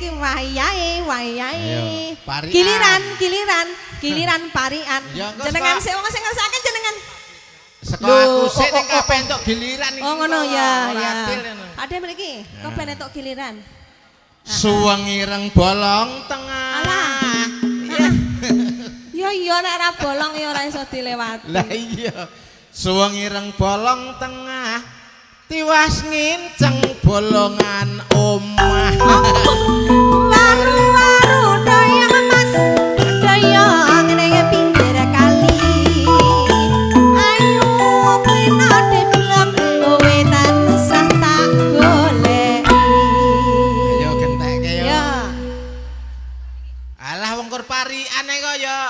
iki wayahe, wayahe. Parikan. Giliran, giliran, giliran parikan. Jenengan sik wong sing ngersake jenengan. Saka aku sik ning kabeh entuk giliran iki. Oh ngono ya, ya. Ade mriki, kok ben entuk giliran. Suweng ireng bolong tengah. Alah. Ya iya nek ora bolong ya ora iso dilewati. Lah iya. Suweng ireng bolong tengah tiwas nginceng bolongan omah. Waru-waru doyong mas, doyong ning pinggir kali. Ayo klino deblok kowe tansah tak goleki. Ayo gentekke yo. Ya. Alah wong kur parikane kok ya.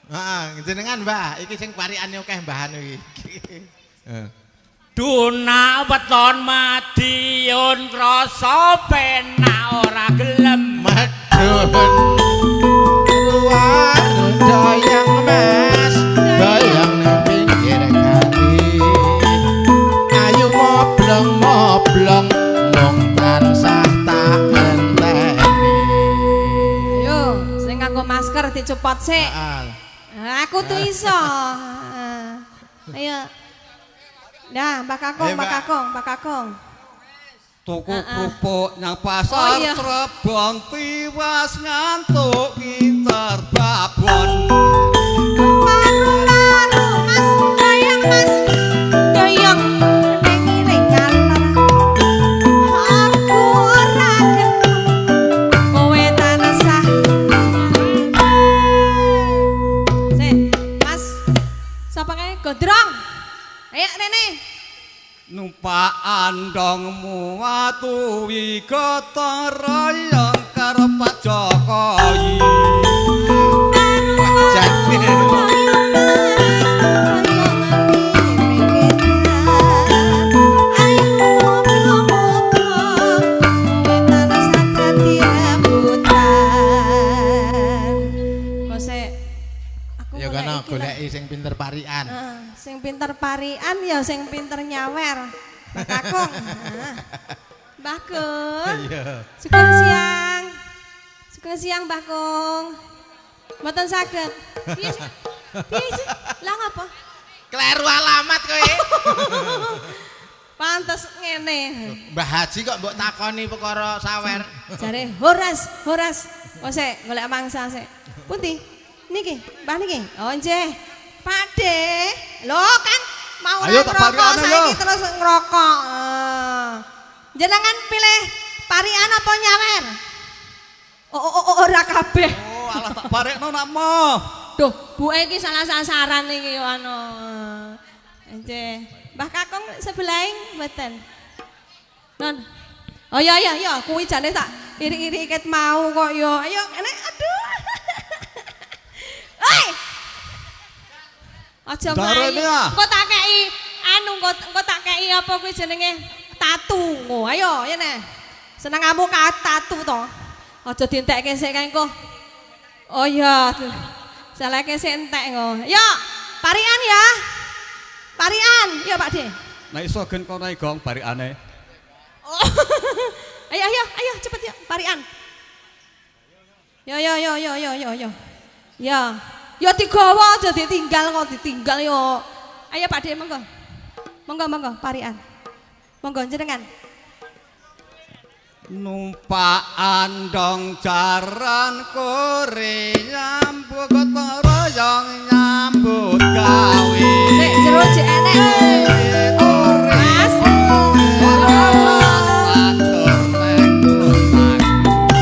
Heeh, jenengan Mbah, iki sing parikane akeh mbahane iki. Duna weton Madiun krasa penak ora gelem medhun. Luar doyang mas, doyang nang pinggir kali. Ayo moblong-moblong mung tansah tak enteni. Ayo, sing nganggo masker dicopot sik. Aku tuh iso. Ayo. Nah, Mbak Kakung, Mbak Kakung, Mbak Kakung. Tuku kerupuk nyang pasar Cirebon tiwas ngantuk ngincer babon. Waru-waru mas, doyong mas, doyong ning ngiring ngalor. Aku ora gelem kowe tansah. Sik, Mas. Sapa kae Gondrong? Ayo rene. Numpak andong muatuwi gotong royong karo Pak Jokowi. Ya kono goleki sing pinter parikan. Sing pinter parikan ya sing pinter nyawer. Mbah Kakung. Mbah Kung. Iya. Sugeng siang. Sugeng siang Mbah Kung. Mboten saged. Piye sih? Piye sih? Lah ngapa? Kleru alamat kowe. Pantes ngene. Mbah Haji kok mbok takoni perkara sawer. Jare horas, horas. Oh sik, golek mangsa sik. Pundi? Niki, Mbah niki. Oh nggih. Pakde. Lho kan mau ora ngrokok saiki terus ngrokok. Jenengan pilih parikan apa nyawer? Oh, ora kabeh. Oh, alah tak parekno nak mo. Duh, buke iki salah sasaran iki yo anu. Nggih. Mbah Kakung sebelahing mboten. Non. Oh iya iya iya, kuwi jane tak iri-iri ket mau kok yo. Ayo enek aduh. Oi. Aja mlayu. Engko tak kei anu engko tak kei apa kuwi jenenge tatu. Oh, ayo ngene. Seneng kamu ka tatu to. Aja dientekke sik kae engko. Oh iya. Salahke sik entek engko. Yo, parikan ya. Parikan, yo Pak De. Nek iso gen kono gong parikane. Oh. Ayo ayo ayo cepet ya, parikan. Yo yo yo yo yo yo yo. Ya. Ya digawa aja ditinggal kok ditinggal yo. Ayo Pak De monggo. Monggo monggo parikan. Monggo jenengan. Numpak andong jaran kore nyambut gotong royong nyambut gawe. Sik jero jek enek. Mas.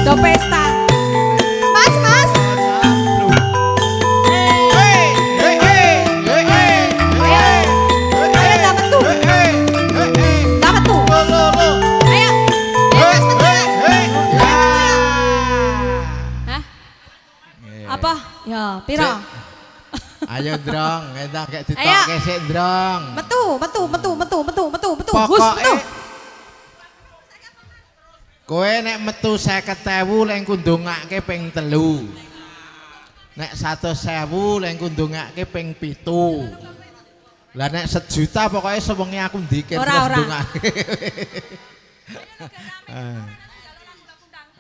Do pesta. Mas, mas. Ayo tak metu. Tak metu. Ayo. Ayo Mas metu. Hah? Apa? Ya, piro? Ayo Ndrong, entak kek ditokke sik Ndrong. Metu, metu, metu, metu, metu, metu, metu. Hus, metu. Kowe nek metu 50.000 leng kundungake ping 3. Nek 100.000 leng kundungake ping 7. Lah nek 1 juta pokoknya sewengi aku ndikir Ora, terus ora. ndongake.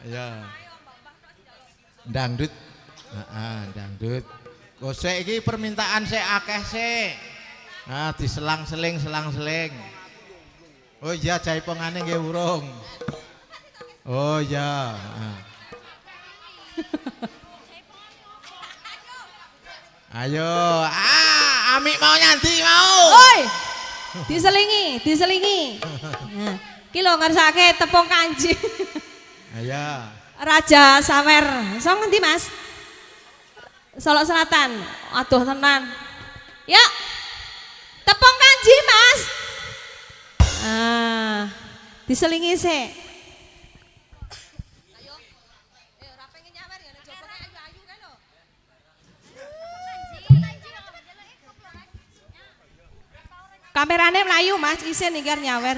Ya. Dangdut. Heeh, dangdut. Kosek iki permintaan sik akeh sik. Ah, diselang-seling, selang-seling. Oh iya, jaipongane nggih urung. Oh iya, heeh. Ayo, ah, Amik mau nyanti mau. Oi. Diselingi, diselingi. Nah, ki lho ngersake tepung kanji. Ayo. Raja Sawer. Song ngendi, Mas? Solo Selatan. Aduh tenan. Ya. Tepung kanji, Mas. Ah, diselingi sik. Ayo. Ora pengen nyawer ya nek jopo ayu-ayu kae lho. Kamerane mlayu, Mas, isin iki arep nyawer.